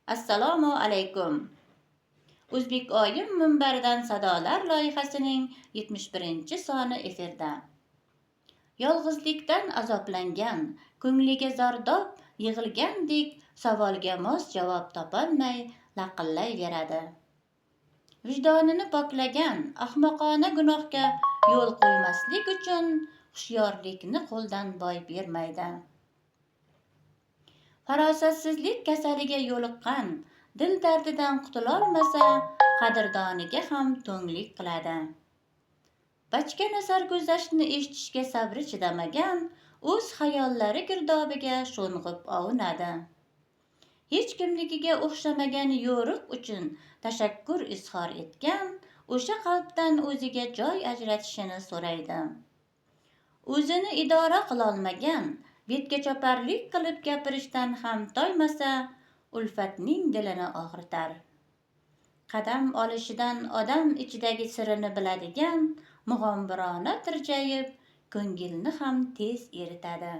Assalomu alaykum. O'zbek oyim minbaridan sadolar loyihasining 71-soni efirda. Yolg'izlikdan azoblangan, ko'ngliga zardob yig'ilgandek savolga mos javob topolmay laqillayveradi. Vijdonini poklagan, ahmoqona gunohga yo'l qo'ymaslik uchun hushyorlikni qo'ldan boy bermaydi. Farosatsizlik kasaliga yo'liqqan, dil dardidan qutulolmasa, qadrdoniga ham to'nglik qiladi. Bachkana sarguzashtni eshitishga sabri chidamagan, o'z xayollari girdobiga sho'ng'ib ovunadi. Hech kimnikiga o'xshamagan yo'riq uchun tashakkur izhor etgan, o'sha qalbdan o'ziga joy ajratishini so'raydi. O'zini idora qilolmagan, betga choparlik qilib gapirishdan ham toymasa, ulfatning dilini og'ritar. Qadam olishidan odam ichidagi sirini biladigan mug'ombirona tirjayib, ko'ngilni ham tez eritadi.